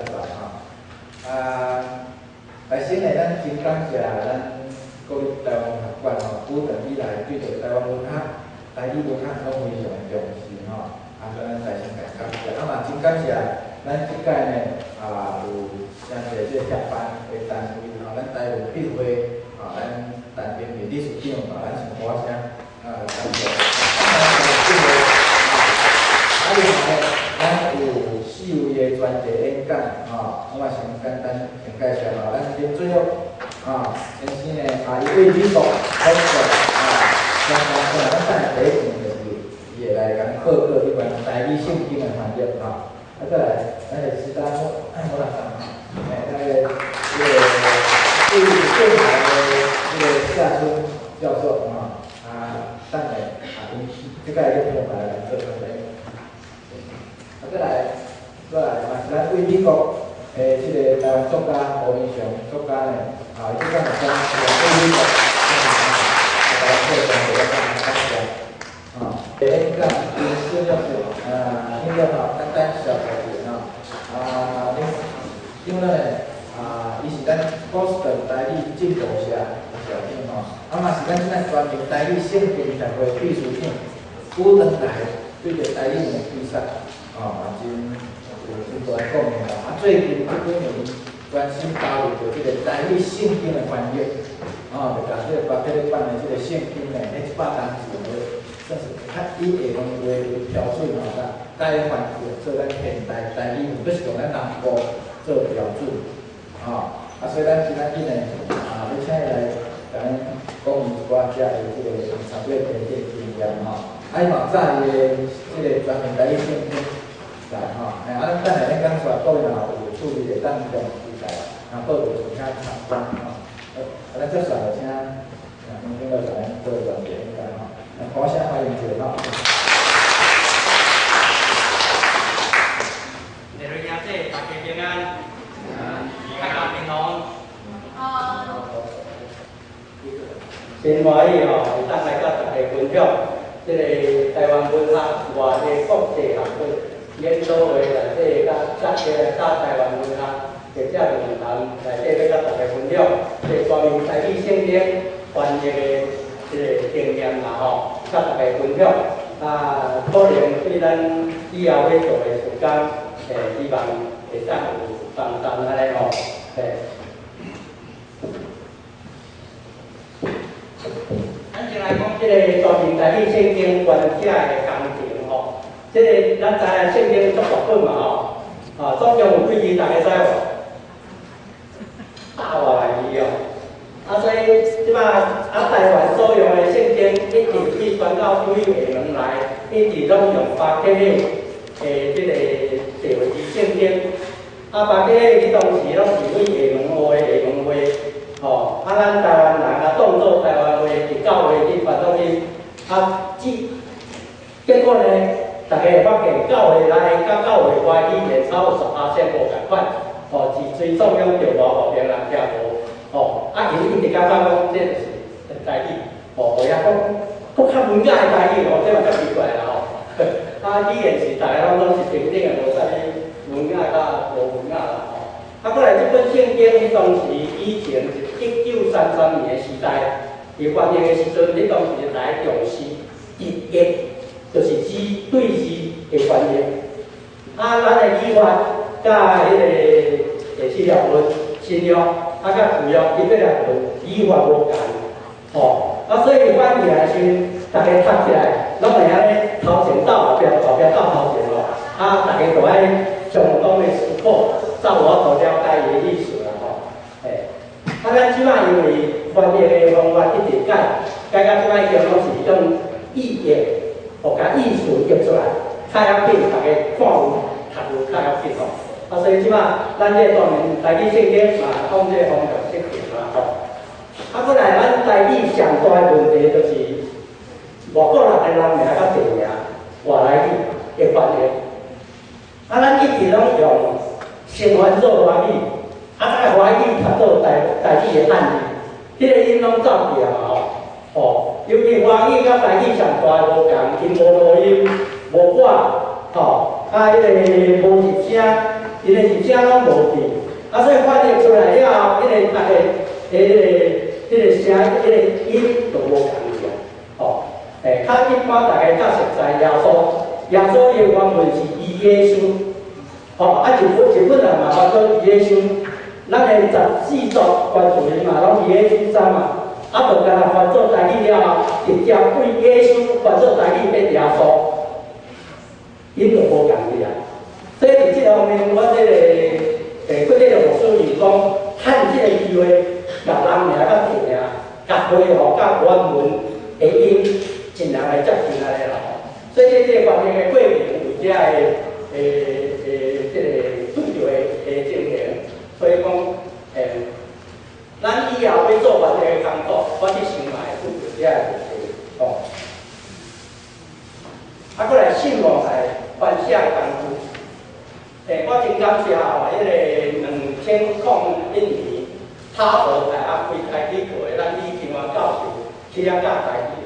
教授吼。啊，来先呢，咱真感謝咱國立臺灣文學館吼，久長以來對著臺灣文學、台語文學攏非常的重視吼。啊，所以咱來先共感謝，啊嘛真感謝咱這屆呢啊有誠濟這個協辦的單位吼，咱台文筆會吼，咱陳明義理事長嘛，咱先鼓聲啊感謝。啊，另外呢，咱有四位的專題演講吼，我嘛先簡單先介紹吼，咱林俊玉啊先生呢，啊，伊對美國訪問啊，相關咱等下第一場就是伊會來共報告有關台語聖經的翻譯吼。啊，再來，咱的其他我來講吼，欸，那個這個對劍橋的這個夏春教授吼，啊，等下啊，𪜶這擺咧聽來來做專題。啊，再來，再來嘛是咱對美國的這個臺灣作家胡明雄作家呢，啊，伊這擺嘛講對美國，啊，台灣做專題，我感謝。啊，演講林小教授，啊，林教授簡單紹紹一下吼，啊，林因為呢，啊，伊是咱波士頓台語進步社的社長吼，啊嘛是咱這擺全民台語聖經協會秘書長，久長來對著台語的比賽，吼嘛真有真大的貢獻啦。啊，最近這幾年專心投入著這個台語聖經的翻譯，吼，就共這個巴克禮版的這個聖經呢，彼100單字的，算是較以下門話為標準吼，改翻做咱現代台語，閣是用咱南部做標準，吼，啊，所以咱今仔日呢，啊，欲請伊來共咱講伊一寡遮的這個參與編輯經驗吼，啊，伊嘛載伊的這個全面台語聖經來吼，欸，啊，咱等下咱講出來，各位若有趣味會當用題材，啊，報到陣遐參觀吼，啊，咱接下來請林教授來做專題演講吼，來鼓聲歡迎一下吼。各位兄弟，大家平安，大家平安。真歡喜吼，會當來佮大家分享這個臺灣文學外的國際學術研討會內底，佮這個佮臺灣文學學者論壇內底，欲佮大家分享這個全面台語聖經翻譯的這個經驗啦吼，佮大家分享。啊，可能對咱以後欲做的時間，欸，希望會當有幫助按呢吼，欸。咱先來講這個全面台語聖經原寫的工程吼，這個咱知影聖經足大本嘛吼，啊，總共有幾字大家知無？百外萬字哦。啊，所以這擺啊，臺灣所用的聖經一直去傳到對下門來，一直攏用巴克禮的這個地位字聖經。啊，巴克禮彼當時攏是對廈門話、廈門話，吼，啊，咱臺灣人啊，當做臺灣話佇教會去傳落去，啊，只結果呢，大家會發現教會內佮教會外語言差10%無仝款，吼，是隨創樣著無，予別人聽無，吼，啊，𪜶一直感覺講這就是台語，吼，予遐講，閣較文雅的台語，吼，這嘛足奇怪啦吼，啊，語言是逐家攏攏是平等的，無啥物文雅佮無文雅啦吼。啊，過來這本聖經，彼當時以前是1933年的時代，伊翻譯的時陣，彼當時來重視直譯，就是字對字的翻譯。啊，咱的語法佮彼個第四條文、新約，啊，佮舊約基本上語法無仝，吼。啊，所以翻起來時，逐家讀起來攏會按呢頭前鬥後壁，後壁鬥頭前咯。啊，逐家都愛相當的思考，才有法度了解伊的意思啦吼。欸，啊，咱這擺因為翻譯的方法一直改，改到這擺已經攏是一種意譯，予共意思譯出來，較要緊，逐家看有讀有較要緊吼。啊，所以這擺咱這個當然台語聖經嘛，往這個方向設定啦吼。啊，過來咱台語上大的問題就是外國人的人名佮地名外來語的翻譯。啊，咱一直攏用新翻做華語，啊，再華語讀做台台語的漢字，彼個音攏走去啊嘛吼。哦，尤其華語佮台語上大的無仝，𪜶無濁音，無掛，吼，啊，彼個無入聲， 𪜶的入聲攏無變，啊，所以翻譯出來了後，彼個逐个彼個聲，彼個音就無仝去啊。吼，較一般大家較熟知耶穌，耶穌伊的原文是伊耶穌，吼，啊，日本人嘛翻做伊耶穌，咱的十四族關注的嘛攏伊耶穌章嘛，啊，就干焦翻做台語了後，直接對耶穌翻做台語變耶穌，音就無仝去啊。所以佇這方面，我這個郭這個牧師就講，趁這個機會，共人名佮地名，共恢復佮原文的音，盡量來接近按呢啦吼。所以這個翻譯的過程，有遮的這個對著的情形，所以講，咱以後欲做翻譯的工作，我去想嘛會拄著遮个問題吼。啊，閣來信望愛翻寫工具。我真感謝吼，彼個2001年哈佛大學開台語課的咱李金華教授去遐教台語，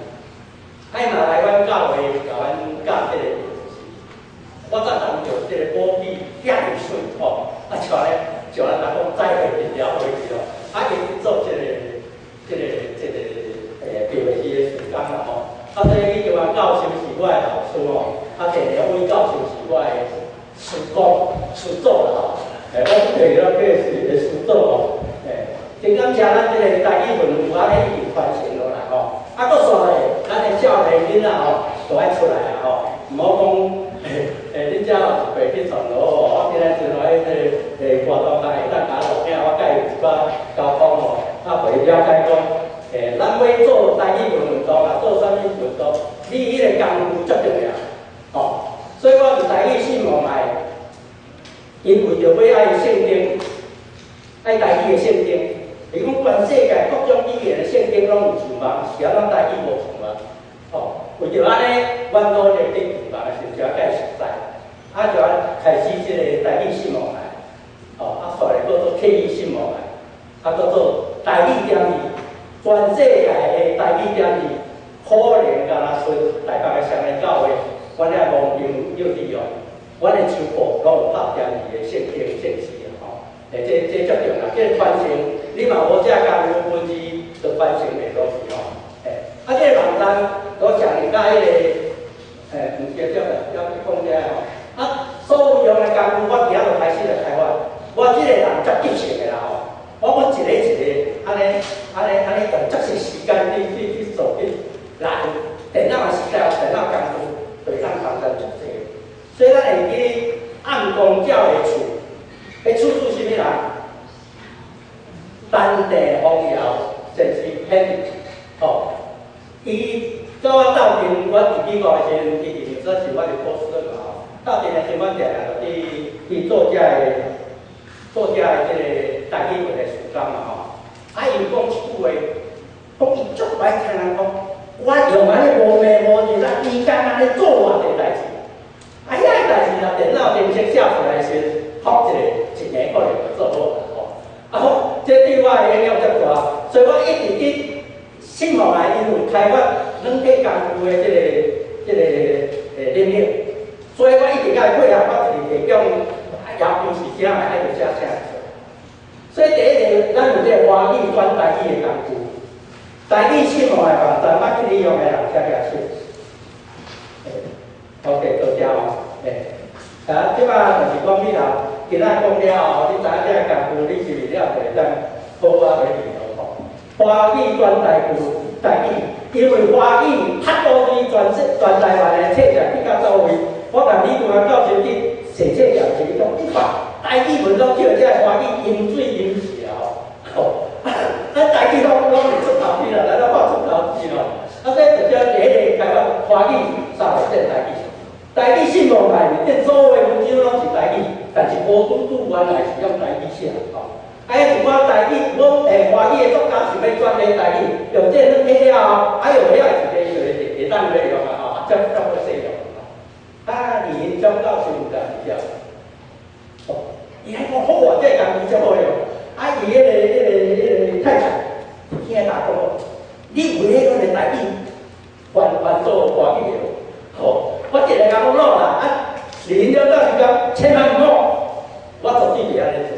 啊，伊嘛來阮教會共阮教這個字，我贊同著這個寶語遐爾媠吼，啊，像咧，像咱人講再會一條回去咯，啊，伊去做這個白話字的事工啦吼，啊，這個李金華教授是我的老師吼，啊，鄭良偉教授是我的師公、師祖啦吼，我提了這是師祖吼，真感謝咱這個台語文有按呢已經傳承落來吼，啊，閣煞咧，咱的少年囡仔吼，都愛出來啊吼，毋好講，恁遮有一輩去傳落吼，我今仔陣來彼個活動內會當共落囝，我佮伊有一寡溝通吼，啊，予伊了解講，咱欲做台語文運動啊，做啥物運動，你彼個工具足重要，吼。所以我佇台語信望愛，𪜶為著欲愛聖經，愛台語的聖經，伊講全世界各種語言的聖經攏有上網，是按怎台語無上網？吼，為著按呢，阮努力去上網的時陣，才較會熟悉，啊，就按開始這個台語信望愛，吼，啊，煞來閣做客語信望愛，啊，閣做台語點字，全世界的台語點字，可能敢若剩台北的雙連教會。阮遐王平幼稚園，阮的書庫攏有拍點字的聖經聖詩吼，這足重要，這個傳承，你嘛無這工具文字，就傳承袂落去吼。啊，這個網站都上佮彼個，毋是叫叫講這吼。啊，所有用的工具，我今仔就開始來開發。我這個人足急性的啦吼，我一個一個按呢按呢按呢用足濟時間去做去來電腦的時代，電腦工具。就會當簡單足濟，所以咱會記暗光鳥的厝，彼厝主啥物人？丹地豐尧先生編吼，伊佮我鬥陣，我佇美國的時陣，伊佇紐澤西，我佇波士頓嘛吼。鬥陣的時陣，阮定定就去做遮个這個台語文的事工嘛吼。啊，伊講一句話，講伊足歹聽人講。我用按呢無名無日啊，規工按呢做偌濟代誌，啊，遐個代誌若電腦程式寫出來時，複一个一年可能就做好啦吼。啊好，這對我的影響足大，所以我一直去信望愛𪜶有開發軟體工具的這個能力，所以我一直共伊配合，我一直提供要求是啥，愛就寫啥做。所以第一个，咱有這個華語轉台語的工具。台語信望愛網站，捌去利用的人舉舉手。OK，多謝哦。啊，這擺就是講你若今仔講了後，你知影這個工具，你是毋是了就會當好啊來利用吼？華語轉台語，台語，因為華語較多佇全世全台灣的冊店去到佗位，我共李主任教授去踅冊店時，伊講你看台語文攏叫這個華語飲水飲死啊吼！啊，台語攏會出頭天啦，咱攏看出頭天咯。啊，這就叫第一個開發華語三個變台語。台語信望愛內底所有的文章攏是台語，但是無拄拄原來是用台語寫吼。啊，一寡台語，我華語的作家想欲轉佇台語，用這個軟體了後，啊用遐一個就會當來用啊吼，才好使用。啊，李銀江教授有當時哦，伊還講好啊，這個工具才好用。啊，伊彼個太太聽大講，你為彼個台語翻做華語的，吼，我一個人講老啦，啊，李銀江教授講千萬毋好，我對是按呢做，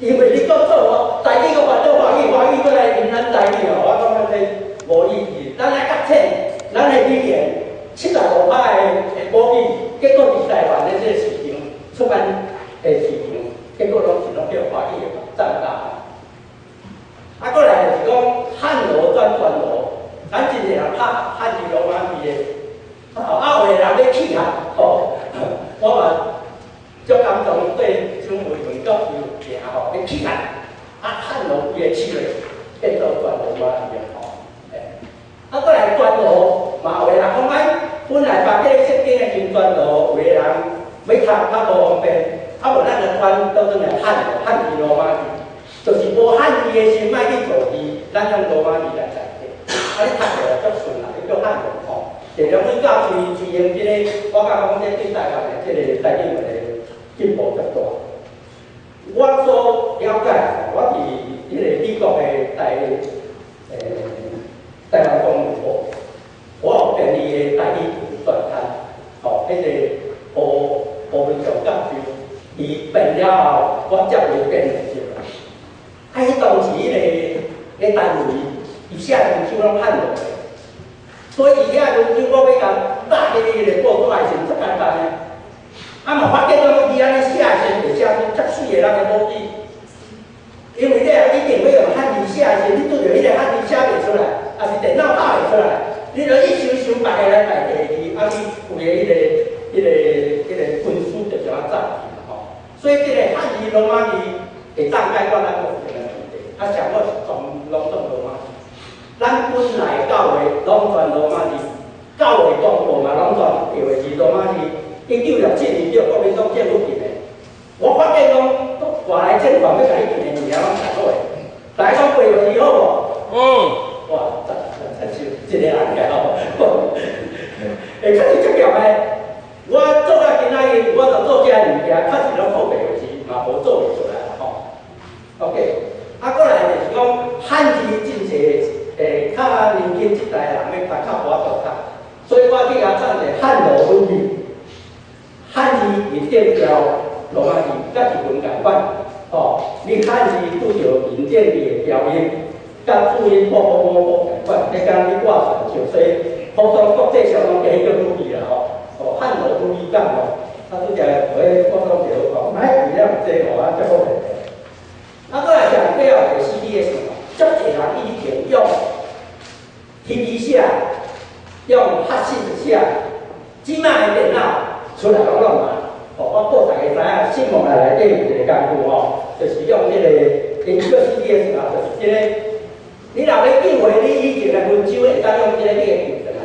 因為你閣做哦，台語閣翻做華語，華語閣來引咱台語哦，我感覺這無意義。咱愛較淺，咱的語言75%的母語，結果佇台灣的這個市場，出版的市場，結果攏是攏叫華語的佔大。啊，閣來就是講漢羅轉全羅，咱真濟人拍漢字羅馬字的，啊，有的人欲棄漢，吼，我嘛足感動對張惠文教授行吼，欲棄漢，啊，漢羅規个起來變做全羅馬字吼，啊，閣來全羅嘛，有的人講哎，本來別個聖經的時全羅，有的人欲讀較無方便，啊，無咱就轉倒轉來漢羅，漢字羅馬字。就是無漢字的時，莫去造字，咱用羅馬字來代替。啊，你讀起來足順啦，你叫漢羅吼。謝良偉教授是用這個，我感覺講這對台灣的這個台語文的進步足大。我所了解，我佇彼個美國的台灣公文部，我有編伊的台語文專刊，吼，彼個胡胡文祥教授，伊編了後，我接伊編就。啊！彼當時彼個單位，伊寫文章攏漢羅的，所以伊遐文章我欲共搭入去彼個報紙的時陣，足簡單的。啊嘛發覺講伊按呢寫的時陣，會寫出足媠的咱的母語。因為你若一定欲用漢字寫的時陣，你拄著彼個漢字寫袂出來，抑是電腦打袂出來，你著一首首別个來代替伊，啊，你規个彼個文書就將仔走去啦吼。所以這個漢字羅馬字會當解決咱目前的問題，啊，上好是全攏總羅馬字。咱本來教會攏全羅馬字，教會公報嘛攏全對的是羅馬字。1967年叫國民黨政府印的，我發覺講，外來政權欲共你印的物件攏改好的，大家講白話字好無？哦。哇，真真是一個人嘅吼，欸，確實足強的。我做到今仔日，我就做這個物件，確實攏靠白話字，嘛無做袂出來吼。OK，啊，閣來就是講漢字真濟，欸，較年輕這代人欲較較無法度讀，所以我去共創一個漢羅文字，漢字印典調羅馬字，佮日文仝款，吼，你漢字拄著印典字的調音，佮注音卜卜某卜仝款，彼工你掛傳就說，普通國際上攏加叫母語啦吼，哦，漢羅母語講吼，啊，拄則學普通就好講，莫記了這吼啊，足好個。啊，閣來上尾後個 CDS 吼，足濟人以前用 TV 寫，用黑信寫，這擺的電腦出來攏攏嘛，吼，我報大家知影，新聞內底有一個工具吼，就是用這個，因叫 CDS 啦，就是這個。你若欲變回你以前的文章，會當用這個你會記轉來，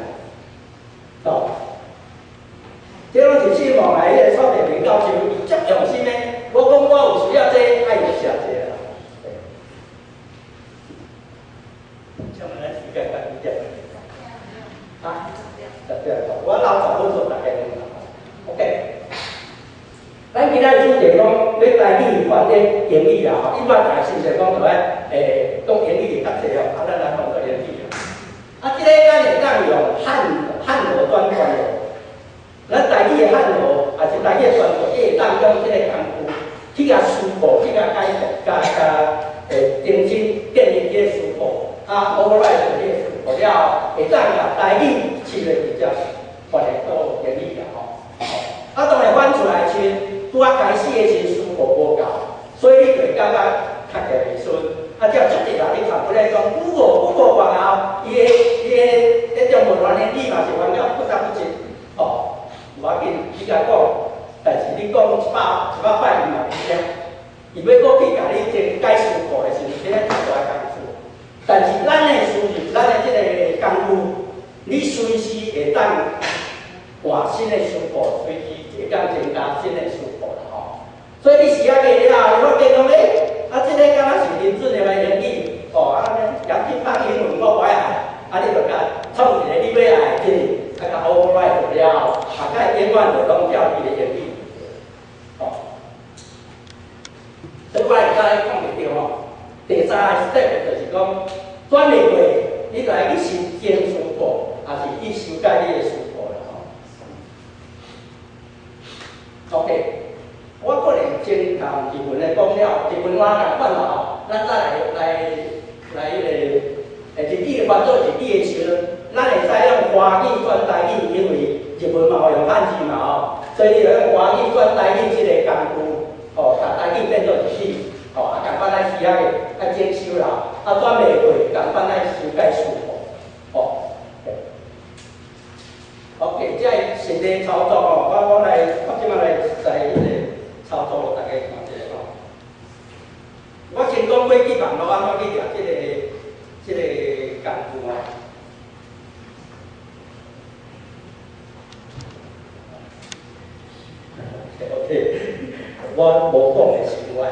吼。這攏是新聞內彼個蔡麗萍教授，伊足用心的。我講我有需要這個，愛就寫這個啦。請問咱時間到幾點？啊？10點，我留10分鐘大家問啦。OK。咱今仔主題講欲台語翻譯英語啦，吼，一般大先就講就愛講英語會較濟吼，啊，咱來講做英語啦。啊，這個咱會當用漢羅轉全羅，咱台語的漢羅，抑是台語的全羅，伊會當用這個工具去共輸入，去共改共共重新建立這個詞庫，啊，overwrite 這個詞庫了後，會當共台語試咧直接翻譯做英語啦吼。啊，當然翻出來時，拄仔開始的時詞庫無夠，所以你就會感覺讀起來袂順。啊，這足濟人咧讀本來講，Google 完後，伊的中文原英語嘛是翻了不三不四，吼，無要緊，你共講，但是你講100擺伊嘛袂聽，伊欲閣去共你這改詞庫的時陣，這個較大工夫。但是咱的輸入，咱的這個工具，你隨時會當換新的詞庫，隨時會當增加新的詞庫啦吼。所以你寫過了後，你發現講，欸，啊，這個敢若是林準的英語，吼，啊，嚴謹放英文我無愛，啊，你就共創一個你欲愛的這個，啊，共 overwrite 了後，大概永遠就攏照伊的英語，吼。所以我會使講袂著吼。第三个 step 就是講，轉譯過，你就愛去新增詞庫，抑是去修改你的詞庫啦吼。OK，我個人精通日文的讲了，日文我共款啦吼，咱再來彼個，日語翻做日語的時陣，咱會使用華語轉台語，因為日文嘛有用漢字嘛吼，所以你就用華語轉台語這个工具，吼，共台語變做日語，吼，啊，共款愛需要愛整修啦，啊，轉袂過，共款愛修改字吼，吼。OK，這个實際操作吼，我這擺來在彼个操作，予大家看一下吼。我先講過去網路按怎去掠這个工具吼。OK，我無講的時，我會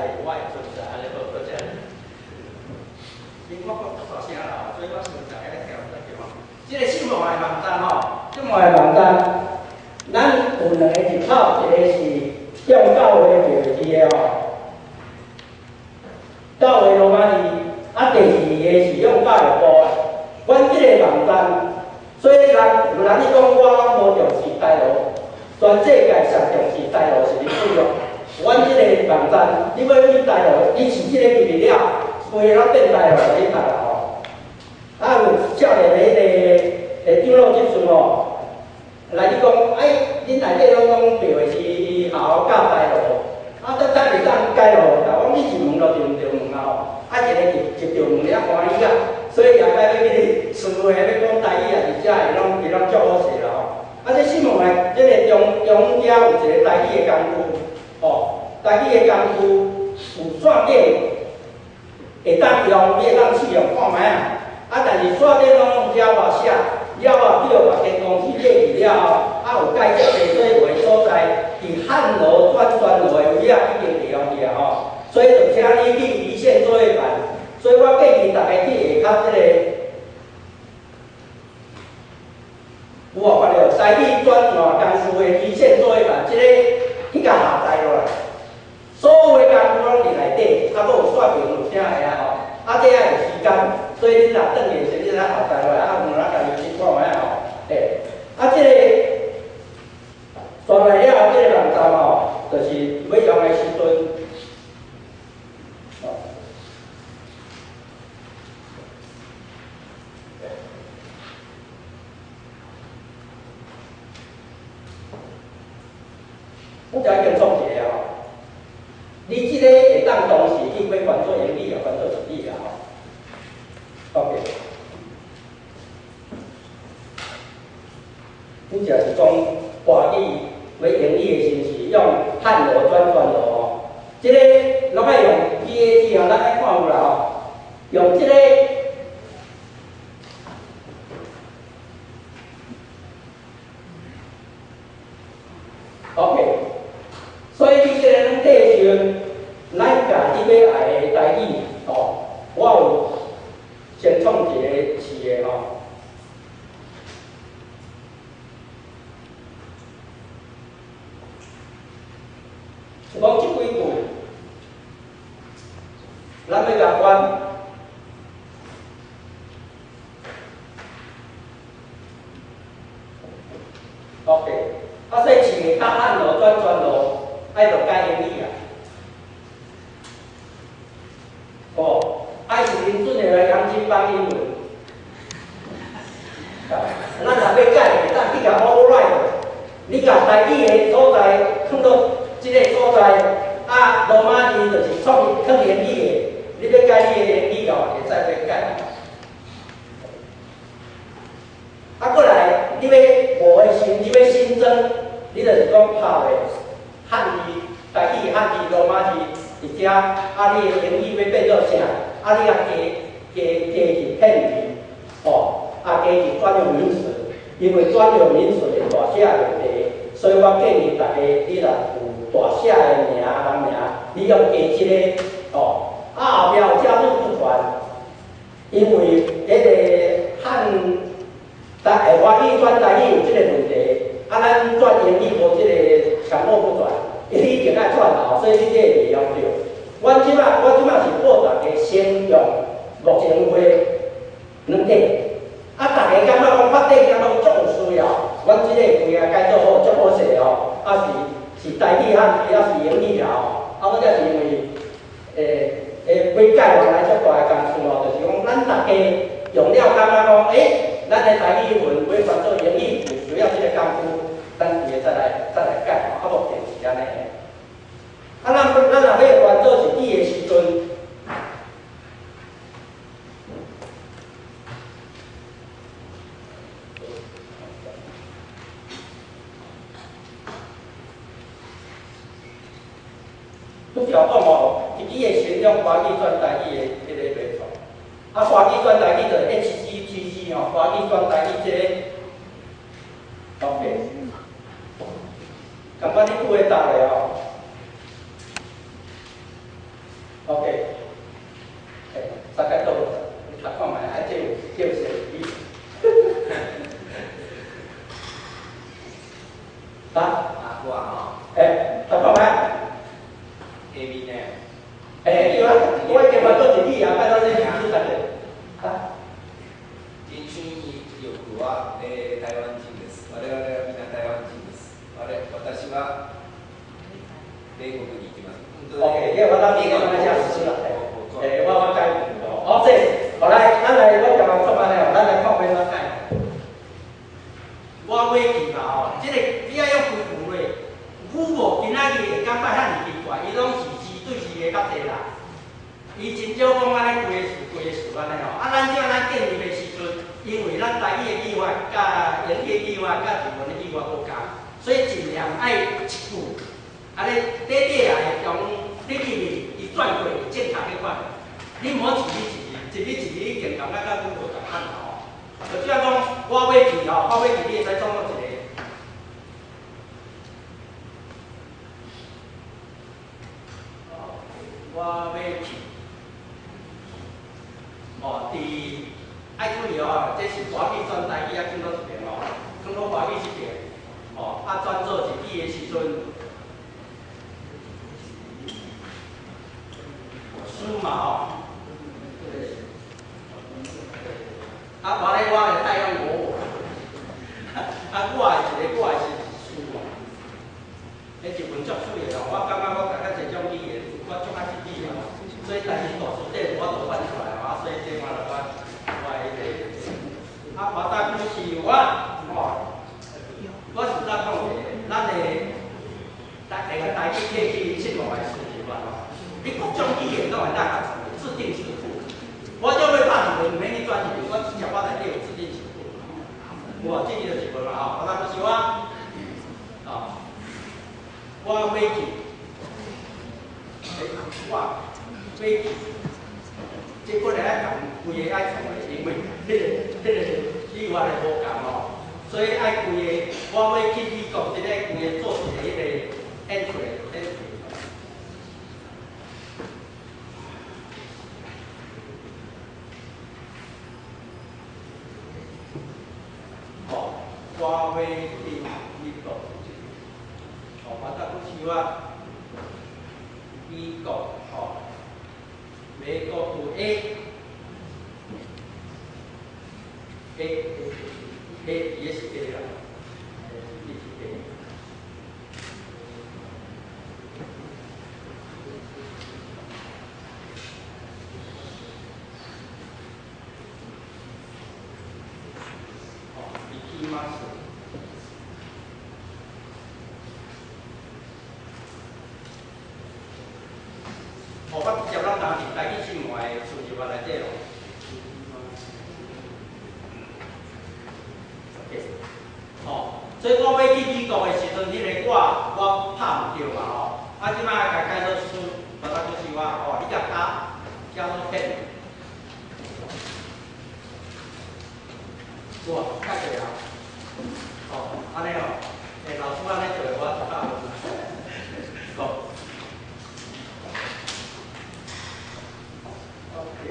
出來，按呢好，多謝。因我講足大聲啦，所以我實在愛調來叫吼。這个新聞的網站吼，新聞的網站，咱有兩個入口，一個是向教會表字的吼，教會羅馬字，啊，第二个是用教育部的。阮這个網站，所以人有人咧講我攏無重視大陸，全世界上重視大陸是恁主要。阮這个網站，你欲去大陸，你飼這个入去了，規个攏變大陸予你讀啦吼。啊，有少年的彼个長老執事吼，來你講，哎，恁內底攏講表的是學校教大陸，啊，等等會當改咯，我講你一問就對毋對問啊吼，啊，一个入入著問了歡喜啊，所以後擺欲去詞彙欲講台語也是遮會攏伊攏足好勢啦吼。啊，這新聞的這个中中間有一個台語的工具，吼，台語的工具有線頂會當用，你會當試用看覓啊。啊，但是線頂攏毋知影偌寫，了後叫別間公司買去了後，啊有蓋遮濟所以有的所在，佇漢羅轉全羅的位仔已經袂用去啊吼，所以就請你去離線作業版。所以我建議大家去下跤這個，有無看著？台語轉換工具的離線作業版，這个去共下載落來，所有的工具攏佇內底，啊，閣有說明有啥的啊吼，啊，這愛有時間。所以恁若轉去時，你通下載落來，啊，有咱家己去看覓吼，嘿，啊，這个刷來了後，這个網站吼，就是欲用的時陣，吼，我遮已經創一个吼，你這个會當同時去欲翻做英語，也翻做日語啊吼。OK，拄則是講華語為英語的時是用漢羅轉全羅吼，這个攏愛用 PAG 吼，咱愛看有啦吼，用這个 OK，所以你這个攏對時，咱家己欲愛的台語吼，我有先創一個試的吼，就講這幾句，咱欲共翻，OK，啊，所以試的較漢羅轉全羅，愛著改英語啊，哦。愛是林準的來講這幫英文，咱若欲改，會當去共 overwrite，你共台語的所在囥到這个所在，啊，羅馬字就是創囥英語的，你欲改你的英語哦，會使欲改。啊，過來，你欲無的時，你欲新增，你就是講拍的漢字、台語漢字、羅馬字佇遮，啊，你的英語欲變做啥？啊，你共加入片字，吼，啊，加入專有名詞，因為專有名詞的大寫問題，所以我建議大家，你若有大寫的名人名，你用加這个，吼，啊後壁有加入不全，因為彼个漢台華語轉台語有這个問題，啊，咱轉英語無這個強迫不轉，你一定愛轉吼，所以你這个袂用著。我這擺是報大家先用目前話軟體，啊，大家感覺講發展感覺足有需要，阮這個規个改做好，足好勢哦，啊是台語漢字，抑是英語啦吼，啊，我這是因為咱的台語文欲轉做英語，有需要這個工具，咱規个再來改吼，啊，目前是按呢。啊，咱若欲轉做日語的時陣，拄著講吼，日語的先用華語轉台語的彼个袂錯。啊，華語轉台語就 HGTG 吼，華語轉台語這個，OK，感覺你拄會答咧吼，OK，欸，大概都你讀看覓，啊，這有寫日語。啊？啊，我吼。欸，讀看覓。下面呢？欸，對啊，我已經換做日語啊，拜託你日語讀者。啊。人種欲は、台灣人です。我々は皆台灣人です。私は米國に行きます。 OK，這我當時講那寫書啦，欸，我改哦，這，好來，咱來，我共人創按呢哦，咱來看欲按怎改。我欲去嘛吼，這個你愛用規句咧，Google 今仔日會感覺遐爾奇怪，伊攏是字對字的較濟啦。伊真少講按呢規個詞規個詞按呢吼。啊，咱這咱建立的時陣，因為咱台語的語法佮英語的語法佮日文的語法無仝，所以盡量愛一句，按呢短短的中你入去，伊轉過會正確彼款。你毋好一字一字，一字一字已經感覺佮 Google 仝款吼。就這樣講，我欲去吼，我欲去，你會使創作一個。我欲去，哦，佇愛注意哦，這是華語轉台語，啊，轉佗一爿哦，轉到華語這爿，哦，啊，轉做日語的時陣，書嘛吼，啊，我咧我會帶用我，啊，我的一個我的是書哦，彼一本足水的哦，我感覺我家較濟種語言，我足愛日語哦，所以但是圖書館無法度翻出來哦，所以這我就我我彼個，啊，我搭講是我，吼，我實在講者，咱的台下台語體系七五個輸入法吼，你各種語言攏會當共自定詞庫，我就欲拍日文，毋免去轉日文，我直接我內底有自定詞庫。有無？這個就是無嘛吼，我當是我，哦，我欲去，欸，我欲去，這過來愛共規个愛創的，因為彼個語法的無仝吼，所以愛規个我欲去美國，這個規个做一個彼個 entry。吼，我欲去美國，吼，我搭講是我美國，吼，美國有 A，A A 伊是 A 啦，伊是 A。哦，行きます。哦，我直接攏打佇台語新聞的輸入法內底咯。OK，哦，所以我欲去美國的時陣，彼個我拍毋著嘛吼。啊，這擺共解說書，我當就是我哦，你共加加做片。有無？較濟啊？哦，按呢哦，欸，老師按呢做，我就教。好。OK。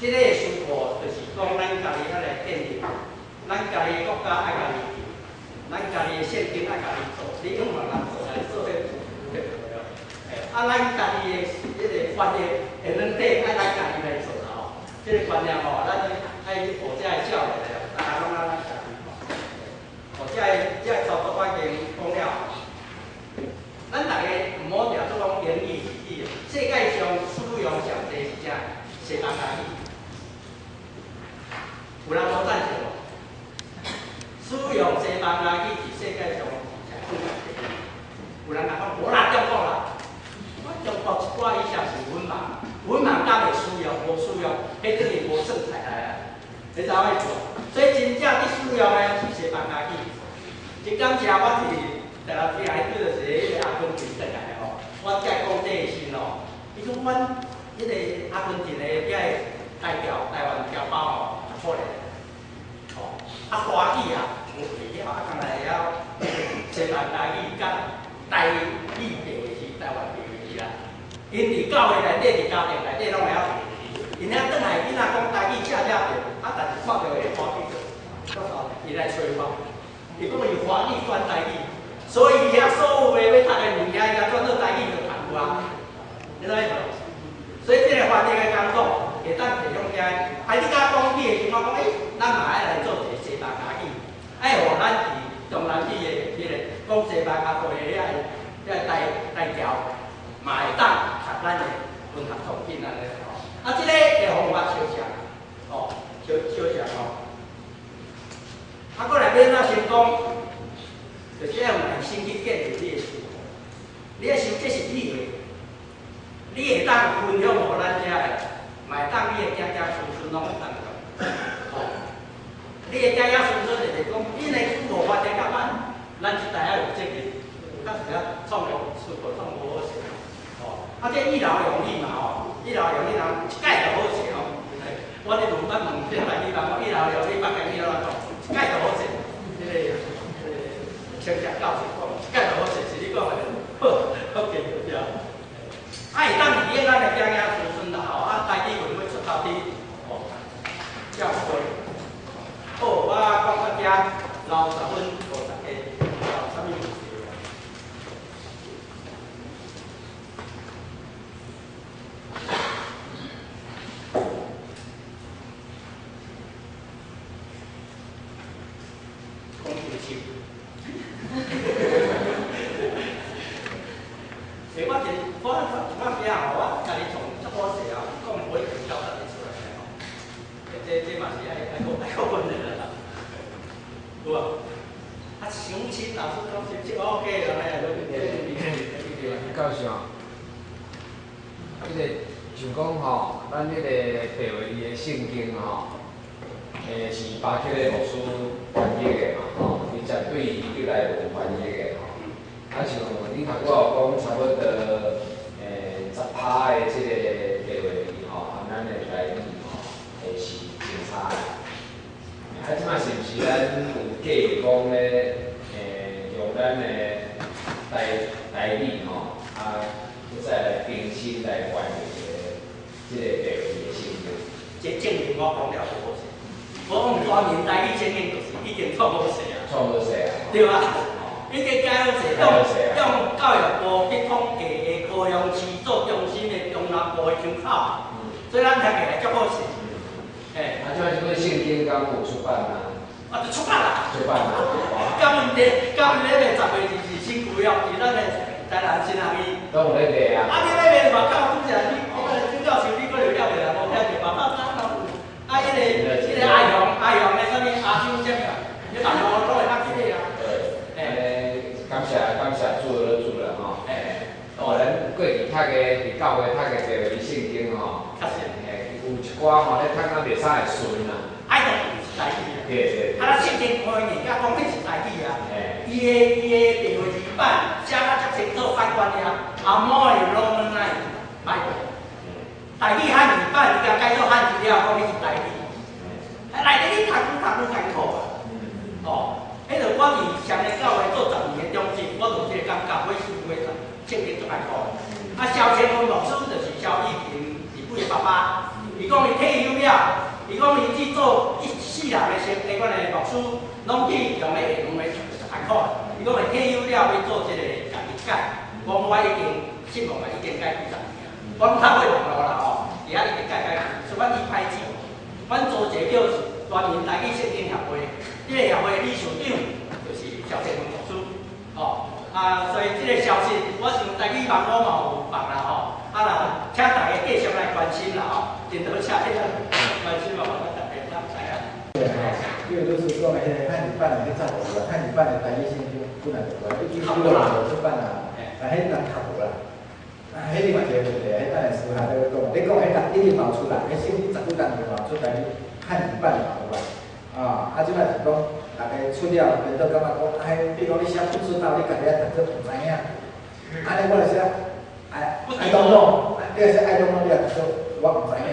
這個詞庫就是講咱家己愛來建立，咱家己國家愛家己建，咱家己的憲政愛家己做，你永遠人做來做彼對無？欸，啊，咱家己的彼個翻譯的軟體愛咱家己來做啦吼，這個觀念吼，咱愛學這个少年的，大家攏愛咱家己吼。哦，這个操作我已經講了。咱逐个毋好定做講英語日語，世界上使用上濟是文轉來的吼，我才講這个時吼，伊講阮彼個阿根廷的遐個台僑台灣僑胞吼，足可憐，吼，啊華語啊，有會曉，啊，敢若會曉西班牙語佮台語白話字、台灣白話字啦。𪜶佇教會內底、佇家庭內底攏會曉白話字，𪜶遐轉來囡仔講台語正正對，啊，但是看著會華語就，伊來揣我，伊講伊華語轉台語，所以遐所有的欲讀的物件，伊共轉做台語就讀有啊，你知影無？所以這个翻譯的工作會當提供遮，啊，你敢講起的時，我講，欸，咱嘛愛來做一個西班牙語，愛予咱佇中南美的彼个講西班牙話的遐个遐个台台僑，嘛會當讀咱的文學作品按呢吼。啊，這个的方法相像，吼，相相像吼。啊，閣來欲按怎成功，就是愛用耐心去建立你的書庫。你的想這是你的，你會當分享予咱遮的，嘛會當你的子子孫孫攏會當用。吼，你的子子孫孫就是講，恁的書無發展較慢，咱這代愛有責任，較是遐創無書庫創無好勢。吼，啊，這一勞永逸嘛吼，一勞永逸人一擺就好勢吼。我咧問咱問這台語人，講一勞永逸，北京語怎講？一擺就好勢。這个這个清社教授講，一擺就好勢，是你講的，好，好記住對。啊，會當利用咱的子子孫孫啦吼，啊，台語文欲出頭天，吼，才有可能。好，我講到遮，留10分予大家，有啥物問題？講真少。欸，我真我我我囝吼，我家己創足好勢啊，講無一定表達會出來的吼。欸，這這嘛是愛愛閣愛閣訓練啦。有無？啊，相親老師講是這 OK 啦，教授，彼个像講吼，咱彼个白話字的聖經吼，是巴克的牧師翻譯的嘛吼，伊針對希伯來文翻譯的吼。啊，像你頭拄仔有講差不多10%的這个白話字吼，和咱的台語吼，是真差的。啊，這擺是毋是咱有計劃講咧？用咱的台台語吼，啊，閣再來重新來翻譯這個白話字的聖經。這證明我講了無好勢。我講全民台語聖經就是已經創好勢啊。創好勢啊。對吧？已經改好勢，用用教育部去統計的高雄市做中心的中南部的窗口，所以咱聽起來足好勢。欸。啊，這擺這本聖經敢有出版啊？啊，就出版啦。出版啦。敢問題，敢問咧賣10月20新舊約，是咱的台南新學院。攏有咧賣啊。啊，你咧賣外口，拄則你，我個朱教授，你閣有了未啊？無聽著，外口早攏有。啊，彼个彼个阿雄，阿雄的啥物阿修啥物啊？你逐路攏會當去買啊。對。感謝感謝主了主了吼。欸。哦，咱過去讀的佇教會讀的白話字聖經吼，確實。嘿，有一寡吼咧讀甲袂使會順啦。愛讀是台語啊。對對對。啊，咱聖經翻譯甲講彼是台語啊。嘿。伊的伊的白話字版寫甲足清楚，反觀爾，阿摩的羅門奈 Bible，台語漢字版伊共改做漢字了，講彼是台語。內底你讀愈讀愈艱苦啊。哦，彼就我佇上个教會做10年的長執，我就有這個感覺，我思維聖經足艱苦的。啊，蕭清文牧師就是蕭以平日本的爸爸，伊講伊退休了，伊講伊去做一世人的生，彼款的牧師，攏去用咧下門的足艱苦的。伊講伊退休了欲做這個家己改，講我已經失望啊，已經改幾十年啊。我講透過網路啦吼，佇遐已經改改，所以阮伊開始，阮組一個叫全民台語聖經協會，這個協會理事長就是蕭清文牧師，吼。啊，所以這個消息，我想台語網路嘛有放啦吼，啊啦，請大家繼續來關心啦吼，真多謝你關心我，我大家當知影。對吼，因為就是講的彼个漢字版的彼早就有啦，漢字版的台語聖經本來就無啦，1996年就出版啦，但彼人較無啦。啊，彼另外一個問題，彼等下私下再講。你講彼人一定嘛有出來，彼聖經十幾冬就嘛有出台語漢字版嘛有啦。啊，啊，這擺是講，大家出了，變做感覺講，啊，彼比如講你寫不出道，你家己愛讀做毋知影。按呢我就寫，I don't know，你若寫 I don't know，你也說我毋知影，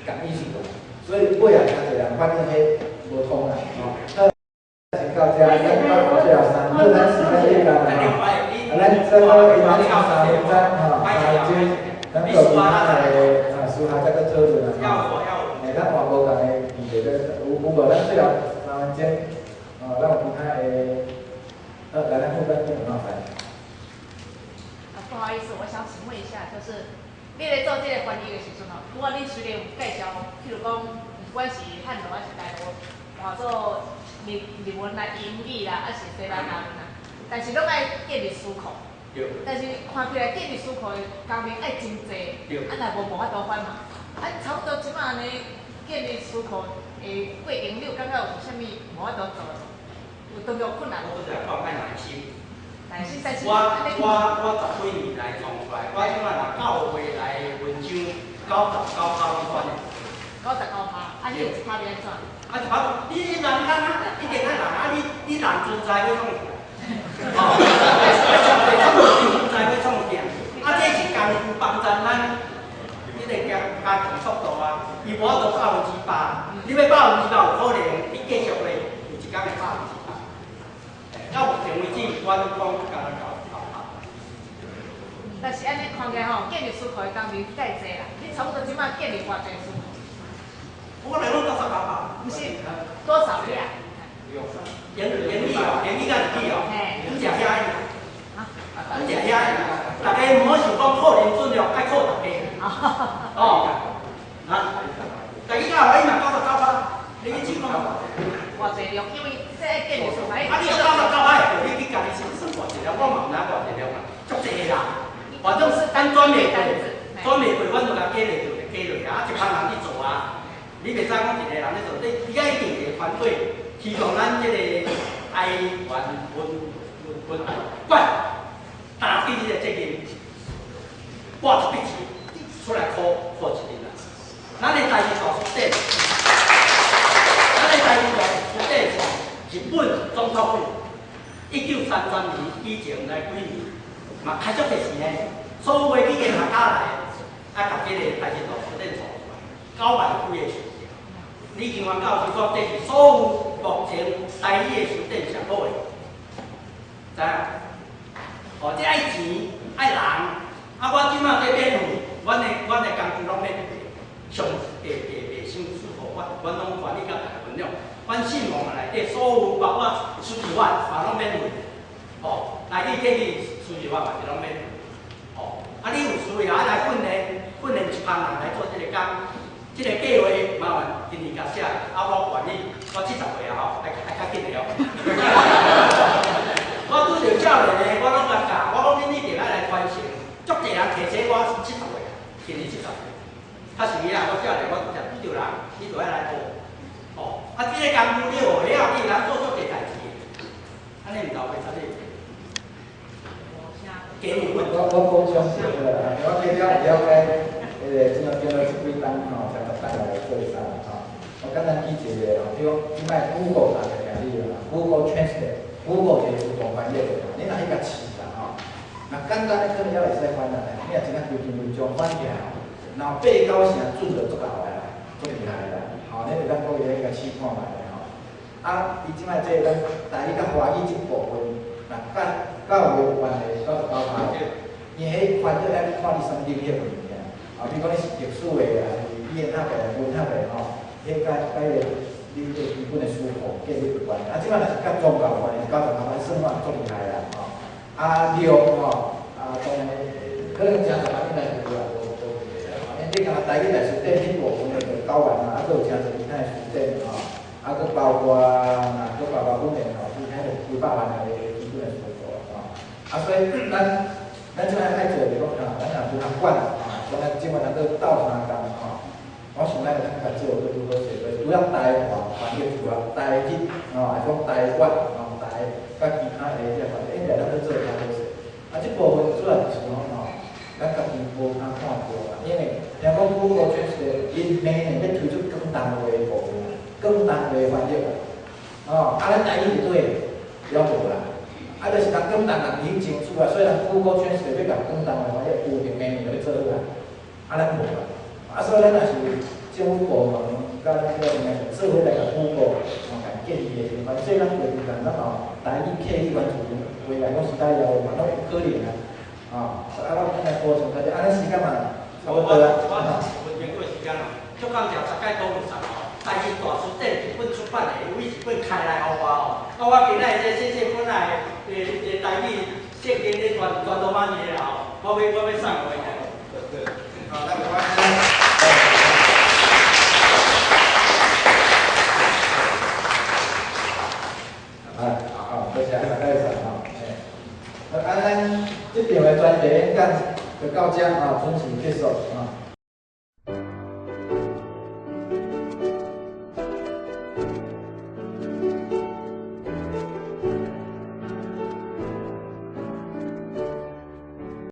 共意思無？所以尾仔誠濟人反應彼無通啦，吼。好，先到遮，咱到最後三，好，咱時間已到啦，吼。啊，咱再閣咱剩3分鐘，吼，啊，這咱閣有其他的啊，私下再閣討論啦，吼。欸，咱換無仝的議題，有有無？咱最後3分鐘，哦，咱有其他的，好，來，咱副班長麻煩。啊，不好意思，我想請問一下，就是你咧做這個翻譯的時陣吼，拄仔你雖然有介紹，譬如講，不管是漢文還是台語，換做日日文啦、英語啦，還是西班牙文啦，但是攏愛建立詞庫。但是看起來建立詞庫的工程愛真濟，啊，若無無法度翻嘛。啊，差不多這擺按呢建立詞庫的過程，你有感覺有啥物無法度做？有當著困難無？我就講愛耐心。耐心，但是我十幾年來創出來，我這擺若九月來文章99%攏翻的。 99%，啊，你有一趴欲按怎？啊，一趴，你人較一定愛人啊！你人存在欲創出來，哦，存在欲創出來，啊，這是工具幫助咱，這個加加強速度啊。伊無法度100%，你欲100%有可能，你繼續咧有一工會100%。到目前為止，我攏講敢若99%。但是按呢看起來吼，建立詞庫的工程蓋濟啦，你差不多這擺建立偌濟詞庫？我來講99%。毋是多少量？英英語哦，英語佮日語哦，阮食遐爾，阮食遐爾，大家毋好想講靠林俊良愛靠大家，哦，啊，大家教伊嘛99%，你去試看。偌濟量？因為這愛建立詞庫。啊，你99%，你去家己算算偌濟量，我嘛毋知偌濟量啊，足濟個啦。反正咱轉袂過，轉袂過，阮就共加落就加落啊，一幫人去做啊。你袂使講一個人咧做，你你愛一定一個團隊，希望咱這個台灣文文文管擔起這個責任，掛一筆錢出來考考一年啦。咱的台語大辭典，咱的台語大辭典是日本總統府1933年以前來幾年，嘛開足濟錢的，所有的語言學家來，啊，共這個台語大辭典創出來，9萬幾個數字。李金元教授講，這是所有目前台語的辭典上好的，知影？哦，這愛錢愛人，啊，我這擺這免費，阮的工具攏免費，上袂袂袂傷舒服，我阮攏願意佮大家分享。阮信望內底所有包括輸入法嘛攏免費，哦，來去建議輸入法嘛是攏免費，哦，啊，你有需要愛來訓練訓練一幫人來做這個工。這個計劃麻煩今年共寫，啊，我願意，我70歲啊吼，愛愛較緊的哦。我拄著少年的，我攏共教，我講恁一定愛來傳承。足濟人提醒我是七十歲，今年七十歲。較實啊，我少年我拄著人，你就愛來學。哦，啊，這個工具你學了，你會當做足濟代誌。按呢毋老袂使你。我補充一下啦，我計了了解，彼個這馬經過這幾冬吼，才逐擺來做啥吼。我簡單舉一個吼，比如講，這擺 Google 大家聽你啦，Google Translate，Google 一個自動翻譯的，你若去共試啦吼，若簡單的可能猶會使翻啦，你若真正規篇文章翻起來吼，若八九成準就足夠的啦，足厲害的啦，吼，你會當閣去共試看覓咧吼。啊，伊這擺這個咱台語佮華語這部分，若佮佮有關係99%，因為彼翻譯愛看你啥物領域的物件，啊，比如講你是歷史的，還是語言學的、文學的吼，彼佮佮彼個你這個基本的詞庫建立有關。啊，這擺若是佮宗教有關的，99%算法足厲害啦，吼。啊，量吼，啊，當然可能誠濟方面來是有啦，無無問題啦。因為你敢若台語來辭典彼部分就9萬啊，啊，閣有誠濟其他的辭典吼，啊，閣包括若閣包括語言吼，其他就幾百萬個基本的詞庫吼。啊，所以咱這擺愛做就是講，咱若文學館啊，講咱這擺咱閣鬥相共吼，我想咱會當共做閣拄好勢，就是除了台華翻譯之外，台日吼，還是講台灣吼，台佮其他的這個翻譯，應該咱閣做較好勢。啊，這部分主要就是講吼，咱家己無通看著啦，因為聽講 Google Translate 𪜶明年欲推出廣東話的部分，廣東話翻譯啊，哦，啊，咱台語佇佗？了無啦？啊，就是人廣東人已經清楚啊，所以人 Google Translate 欲共廣東話翻譯，有閒名就欲做好啊，啊，咱無啊，啊，所以咱若是政府部門佮咱這個應該是做伙來共 Google 吼，共建議的時陣，反正咱過程咱吼台語、客語、原住民話來講實在也有嘛，攏有可能啊，啊，啊，我來補充下，按呢時間嘛差不多啦。我我10分鐘時間咯，足感謝十屆董事長吼，台語大辭典一本出版的，有一本開來予我吼，啊，我今仔日這細細本來的的台語聖經咧全全都滿意啦吼，我欲送予伊。好，來，我。啊，好，多謝大家吼，啊，咱這場的專題演講就到這啊，準時結束啊。